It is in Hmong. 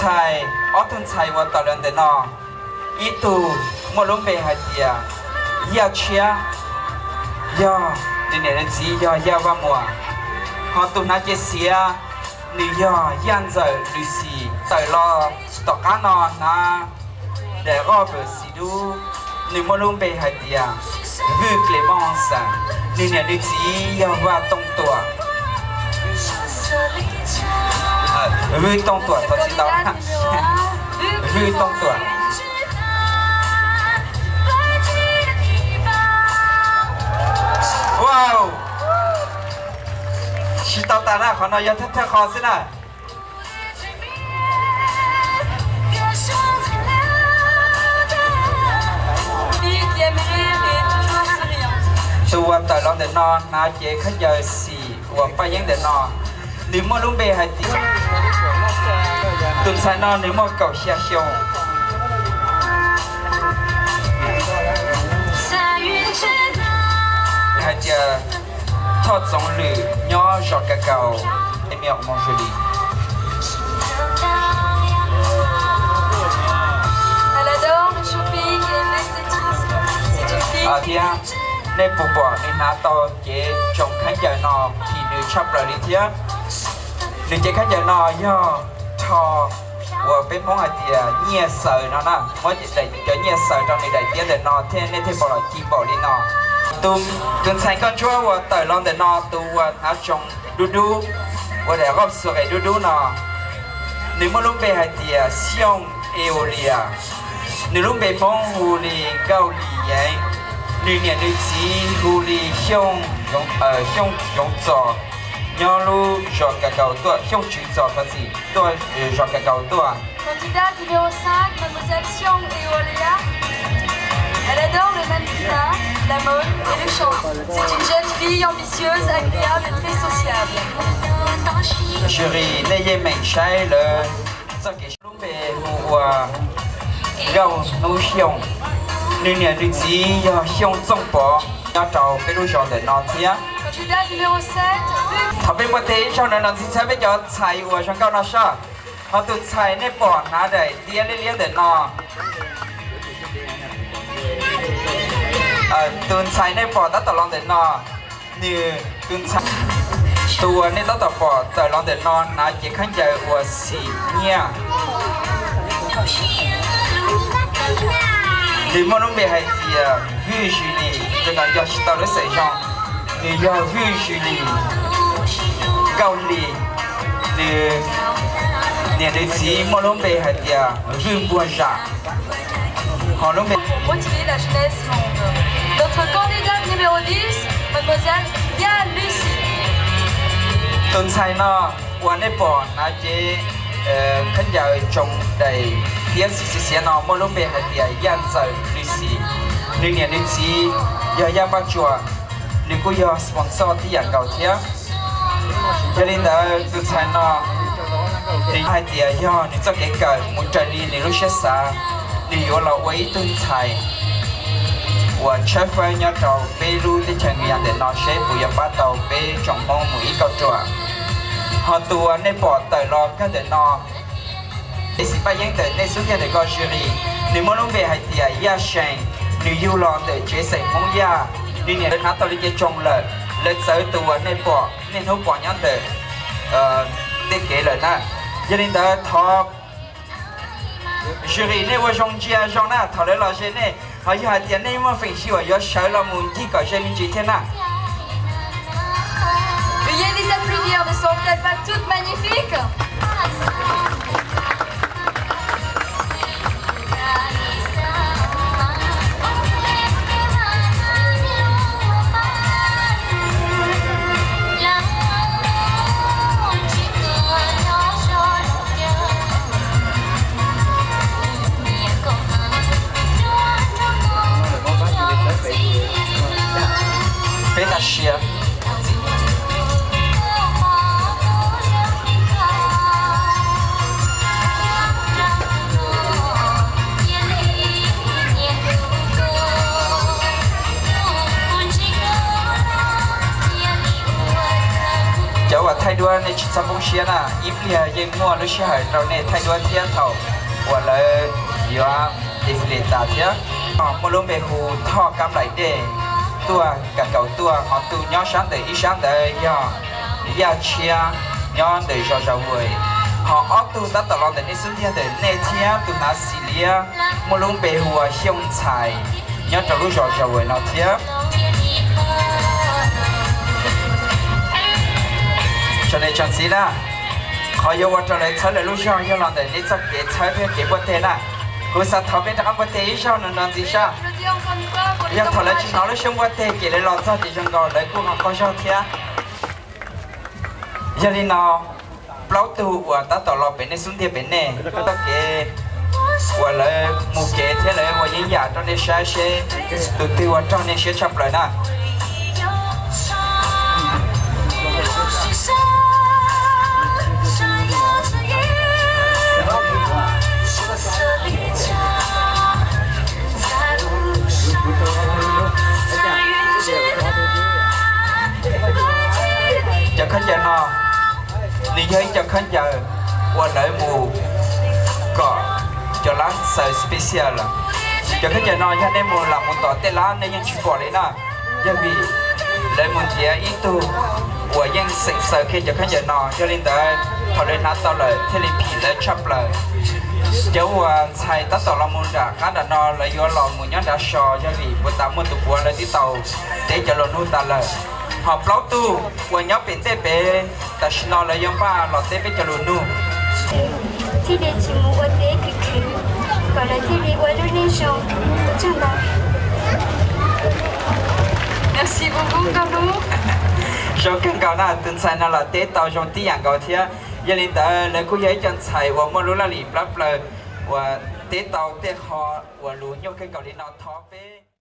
Ntxhais, ob tug ntxhais uas tawm los ntawm no, ib tug muaj lub npe hais tias Yaj Tshiab, yog nws niam nws txiv yog Yaj Vaj Muas, ho tus hnav cev xiav nws yog Yaj Ntxawm Lucy. Tawm los tom qab no hnav daim rob xim dub, nws muaj lub npe hais tias Vwj Kles Moos Xas, nws niam nws txiv yog Vaj Tooj Tuam. Vwj Tooj Tuam, thov txim ntau. Vwj Tooj Tuam. Wow, tsis tau tas na, qhov no yog thawj thawj qhov xwb na. Tus uas tawm los ntawm no hnav cev khaub ncaws xim uas paj yeeb ntawm no, nws muaj lub npe hais tias, tus ntxhais no nws muaj kaum xya xyoo, hais tias Thoj Txoov Lwm nyob zos Kas Kaus, Emios Moos Zuas Lis. Thiab nej puas pom nws hnav tau cev tsoos khaub ncaws no phim nws tshaj plaws li thiab. Nws cev khaub ncaws no yog rho uas peb Hmoob hais tias nyiaj xaws no na, muab cov nyiaj xaws rau nws daim tiab ntawm no thiab nej thiaj pom los ci npaum li no. Tus ntxhais nkauj ntsuab uas tawm los ntawm no, tus uas hnav tsoos dub dub, uas daim rob xu qes dub dub no, nws muaj lub npe hais tias Xyooj Eulia. Nws lub npe Hmoob hu li Nkauj Lis Yeev, nws niam nws txiv hu li Xyooj, Xyooj Yoov Txos, nyob lub zos Kas Kaus tuaj, Xyooj Tswv Txos, thov txim, tuaj zos Kas Kaus tuaj. Candidate numéro cinq, mademoiselle Siong Eolia. Elle adore le mannequinat, la mode et le chant. C'est une jeune fille ambitieuse, agréable et très sociable. Jury, nej yeej meem saib lawv txoj kev. Lub npe hu ua Nkauj Hnub Xyooj, nws niam nws txiv yog Xyooj Txooj Pov, nyob rau peb lub zos ntawm no thiab. Thov peb npuaj teg ib zaug no los ntxiv txhawb peb cov ntxhais uas zoo nkauj no soj. Ho tus ntxhais nej pom hnav daim tiab liab liab ntawm no, tus ntxhais nej pom tab tom los ntawm no, nws, tus ntxhais, tus uas nej tab tom pom tawm los ntawm no hnav cev khaub ncaws uas xim nyiaj, nws muaj lub npe hais tias Vwj Zwm Lis, tus no nco tsis tau lub xeem zoo, nws yog Vwj Zwm Lis Nkauj Hli, nws niam nws txiv muaj lub npe hais tias Vwj Npuag Zam. Ho lub npe Notre candidate numéro dix, mademoiselle Yaj Lucy. Tus ntxhais no uas nej pom hnav cev khaub ncaws tsoos daim tiab xim xiav xiav no muaj lub npe hais tias Yaj Ntxawm Lucy. Nws niam nws txiv yog Yaj Paj Tsuas, nws kuj yog sponsor tib yam nkaus thiab. Yog li ntawd tus ntxhais no, nws hais tias yog nws txoj kev kawm mus raws li nws lub siab xav, nws yuav los ua ib tug ntxhais uas tshawb fawb nyob rau peb lub teb chaws Nplog ntawm no seb puas yuav pab tau peb tsoom Hmoob mus ib kauj ruam. Ho tus uas nej pom tawm los kawg ntawm no, ib xim paj yeeb ntawm nej xub ntiag ntawm ko Zwm Lis, nws muaj lub npe hais tias Yaj Seem, nws yug los ntawm tsev xeem Hmoob Yaj, nws niam lawv hnav tau li cev tsoos lawm, lawv txawv tus uas nej pom niaj hnub pom nyob ntawm tej kev lawm na. Yog li ntawd thov Zwm Lis nej ua zoo ntsia zoo na, thaum lawv los ze nej, ho yog hais tias nej muaj feem xyuam yuav sawv los mus ncig kom ze me ntsis thiab na. Veuillez les applaudir, ne sont-elles pas toutes magnifiques ? Peb tas sia. Nej tsis txhob poob siab na, ib pliag yeej muaj lub sij hawm rau nej thaij duab thiab thaum uas lawv yuav defile tas thiab. Muaj lub npe hu Thoj Kab Nplaim Dej, tuaj kas kaum tuaj, ho tus nyob sab ntawm ib sab ntawd yog Yaj Tshiab nyob ntawm zos Zas Vwm, ho ob tug tab tom los ntawm nej xub ntiag ntawm nej thiab tus hnav xim liab muaj lub npe hu ua Xyooj Ntxhais nyob rau lub zos Zas Vwm no thiab. Tsoom niam tsoom txiv na, qhov yuav ua rau lawv txhawb lawv lub zog yog los ntawm nej txoj kev txhawb thiab kev npuaj teg na. Kuv xav thov peb rov qab npuaj teg ib zaug no nrov ntxiv saib. Yog thaum lawv tsis hnov lub suab npuaj teg ces lawv los txog ces zoo nkaus lawv kuj ho qaug zog thiab. Yog li no, plaub tug uas tab tom los pem nej xub ntiag pem nej, txoj kev uas lawv mus kev thiab lawv ua yeeb yam rau nej saib seb tus twg uas raug nej siab tshaj plaws na. Cov khaub ncaws no, nws yog ib co khaub ncaws uas lawv mus kom cov lab xaws special lawm. Cov khaub ncaws no yog nej mus lam mus tom tej lab nej yeej tsis pom li na, yog vim lawv mus nrhiav ib tug uas yeej xeem xaws kiag cov khaub ncaws no. Yog li ntawd, thaum lawv hnav tau lawm thiaj li phim lawv tshaj plaws. Cov uas ntxhais tab tom los mus nram qab nram no lawv yuav los mus nyob nrad so, yog vim puag ta muaj tus puav lawv twb tau teb cov lus nug tas lawm. Ho plaub tug uas nyob pem ntej pem, tam sim no lawv yuav npaj los teb peb cov lus nug. Thiaj li tsis mus ua teb khwv khwv, kom lawv thiaj li ua lub neej zoo. Ua tsaug ntau. Zoo kawg nkaus na, tus ntxhais no los teb tau zoo tib yam nkaus thiab. Yog li ntawd lawv kuj yog ib co ntxhais uas muaj lub laj lim plab plaws uas teb tau tej qho uas lus nyuaj kawg nkaus li no. Thov peb